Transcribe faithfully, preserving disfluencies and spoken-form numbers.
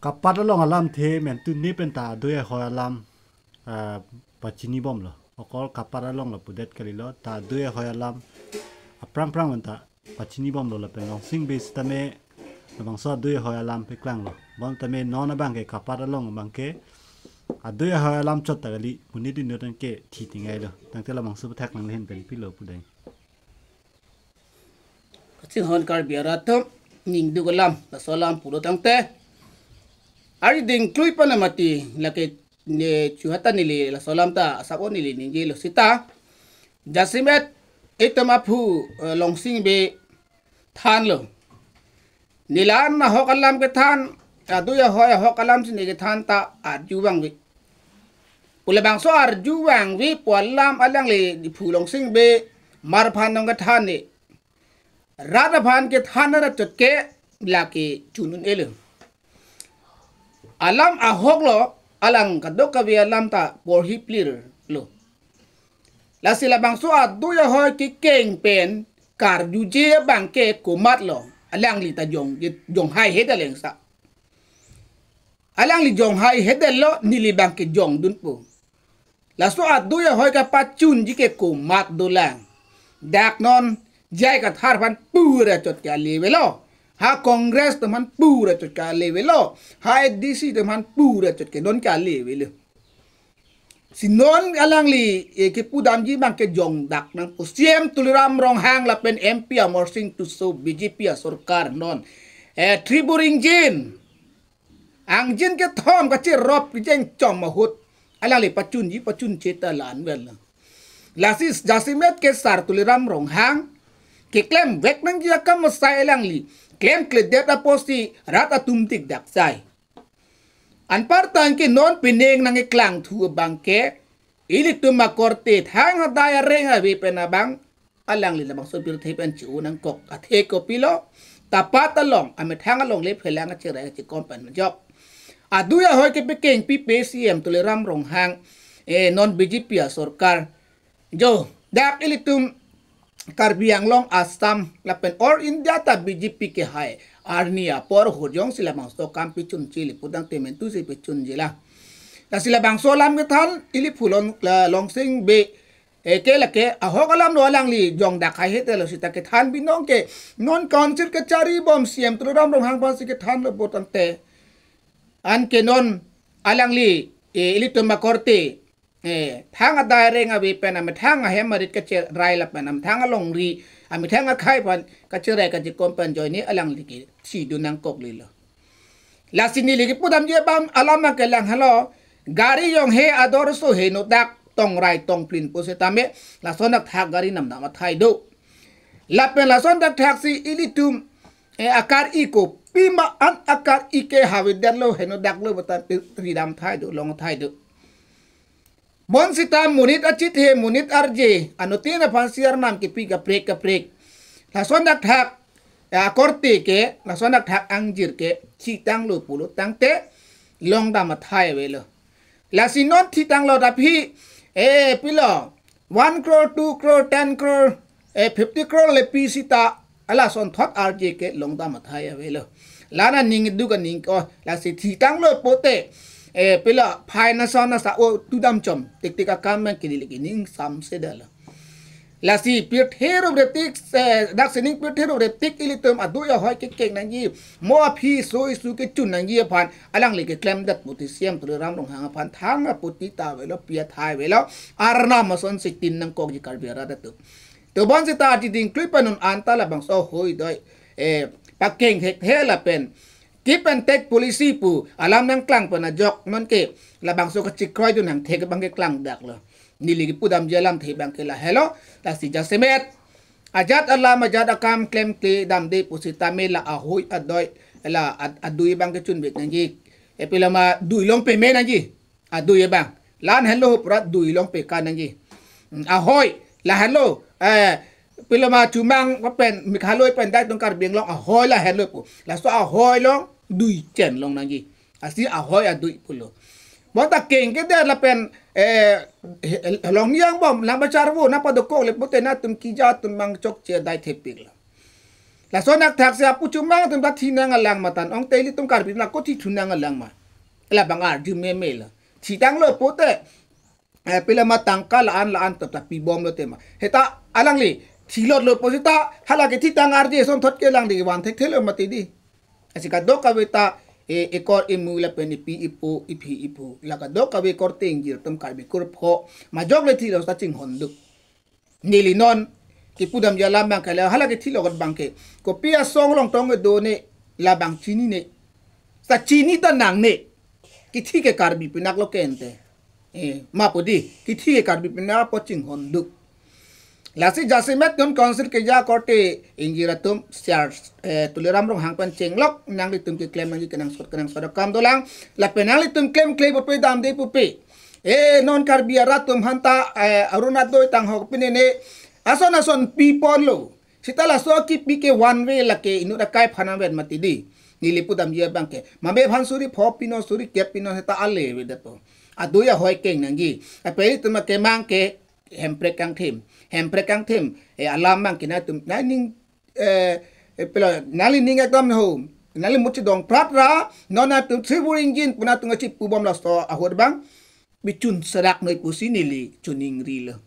Kapat along alamthe mentu ne penta adui ahoi alam, ah, pachini bomlo. Okol kapat along lo pudet kalilo, ta adui ahoi alam aphrang phrang penta pachini bomlo lapen Longsing Bey sitame labangso adui ahoi alam peklanglo. Bontame non abangke kapat along abangke adui ahoi alam chot ta kali, monit inut anke thi tingailo. Tangte labangso pathak nanglehin pen pilo pudai. Kachinghon Karbi arat atum, ningduk alam, laso alam pulo tangte, ari dingklui pana mati, lake ne chuhata neli laso alam ta asap o neli ningjelo seta. Jasemet itum aphu, eh, Longsing Bey thanlo. Neli la-an ahok alam kethan, adui ahoi ahok alam si ne kethan ta arju vangve. Pu labangso arju vangve pu alam alangli phu Longsing Bey mar aphan nangkethan ne. Rat aphan kethan ra chot ke lake chun un-elo. Alam ahok lo, alang kadokave alam ta porhi plir lo. Lasi labangso adui ahoi kekeng pen karjuje abangke komatlo, alangli ta jong, jonghai heda lengsa. Alangli jonghai hedetlo, neli abangke jongdunpo. Laso adui ahoi kapachunji ke komat dolang. Dak non J I Kathar aphan pura chot ke ale avelo. Ha Congress atum aphan pura chot ke ale avelo. Ha A D C atum aphan pura chot ke non ke ale avelo. Si non alangli, eh, kipudamji abangke jongdak nangpo. C M Tuliram Ronghang lapen M P Amarsing Tisso, B J P asorkar non, eh, Tribur Ingjin, angjin kethom kachirop kejeng chom ahut alangli pachunji pachunche ta la-an vel. Lasi jasemet ke Sar Tuliram Ronghang keklemvek nangji akam asai alangli klemkledet apotsi rat atum dikdak sai. Anparta anke non pining nangkeklangthu abangke, ilitum akorte thang adai areng ave pen abang, alangli labangso pirthe pen chi-o nangkok. Athe kopilo, tapat along, amethang along le phelang achirai kachikom pen majok. Adui ahoi kepekengpipe C M Tuliram Ronghang, eh, non B J P asorkar. Jo, dak ilitum Karbi Anglong, Assam lapen all India ta B J P kehai arni apor ahut jongsi labangso akam pechunchele pu tangte mentu si pechunjela. Lasi labangso alam kethan ili phu Long, la, Longsing Bey, eh, ke lake ahok alam lo, alangli jongdak hai hedetlo seta kethan binong ke non council kachari bom C M Tuliram Ronghang aphansi kethanlo pu tangte, anke non alangli, eh, ilitum akorte, eh, thang adai areng ave pen amethang ahem arit kachirai lapen amethang alongri, amethang akhei aphan kachirai kachikom pen ajoine alangli ke chidun nangkok lilo. Lasi neli kipudamji abang alam nangkelang helo, gari jong he ador so henodak tongrai tongplin pusitame, lason dak thak gari namdam athai do. Lapen lason dak thaksi ilitum, eh, akar-i kopima an akar-i ke havedetlo henodaklo batan ridam athai do, long athai do. Bonsita monit achit he monit arje, anuttin aphansi arnam kipi kaprek kaprek. Lason dak thak, eh, akorte ke, lason dak thak angjir ke, chitanglo pulo tangte, longdam athai avelo. Lasi non thitanglo daphi, eh, pilo, one crore, two crore, ten crore, eh, fifty crore le pi seta, alason thot arje ke longdam athai avelo. La-an aning duk aning ko, lasi thitanglo pote, eh, pilo, phai nasa nasa o tudam chom, tik tik akam men kili lagi ning samse dalo. Lasi pirthe rup retik, eh, dak sining pirthe rup retik ilitum adui ahoi kekeng nangji, mo aphi so isu kechun nangji aphan, alangli keklemdet puti C M Tuliram Ronghang aphan thang aputi ta avelo, pi athai avelo, arnam ason sitin nangkokji Karbi arat atum. To bonsita aji dingklui panun anta labangso ahoi doi, eh, pakeng thekthe lapen keep and take policy pu alam nangklang pen ajok nonke labangso kachikroidun hangthek abangke klangdaklo. Neli kipudamji alamthe abangke lahelo, lasi jasemet ajat alam ajat akam klemkle damde pusitame la ahoi adoi, la ad-, adui abangke chunvek nangji. Epilama dui long peme nangji. Adui abang. La-an henlo pura dui long peka nangji. Hmm, ahoi, la henlo, eh, pilama chumang pen, Meghalaya pen dai tong Karbi Anglong ahoi la henlo pu. Laso ahoi long, dui chen long nangji. Lasi ahoi adui pulo. Bonta kengke der lapen, eh, he-, he-, long niang bom, lang bachar vo, nangpadokok le pote nangtum kija atum mang chokche dai thepiklo. Lason athak si apu chumang atum ta thi nang alang matan ong te ilitum Karbi na ko thi thu nang alang ma. Labang arju meme lo. Thitanglo pote, eh, pila ma tangka la-an la-an tap ta pibomlo tema. Heta alangli thilotlo pu seta hala kethitang arje ason thot ke alangli van thekthelo mati di. Lasi kadokave ta, eh, ekor emu lapen ipi ipo, iphi iphu, la kadokave korte ingjir atum Karbi kurpho majok le thilo ta chinghon duk. Neli non kipudamji alam abang ke la hala kethilo kat abang ke, kopi asong along tong kedo ne, labang chinine. Sa chini ta nangne. Kithi ke Karbi pinak lo kente. Eh, ma pu di, kithi ke Karbi pinak apot chinghon duk. Lasi jasemet non council keja korte ingjir atum siar, eh, Tuliram Ronghang pen chenglok nanglitum keklem nangji kenangsot kenangsot akam dolang. Lapen nanglitum klemkle pupe damde pupe. Eh, non Karbi arat atum aphanta, eh, Orunodoi tanghok pinene ason ason piponlo. Seta laso kipi ke one way lake inut akai aphan anvet mati di. Neli pudamji abang ke. Mame aphan suri pho pinon suri kep pinon seta ale avedet po. Adoi ahoi keng nangji. Apei atum akemang ke Hemprek Kangthim. Hemprek Kangthim, eh, alam abang ke nangtum, nangning, eh, eh, pelo, nanglining ekdom ho. Nangli muchi dong prat ra, non nangtum Tribur ingjin pu nangtum kachi pubom laso ahut abang. Bichun serak noi pusi neli chuning rilo.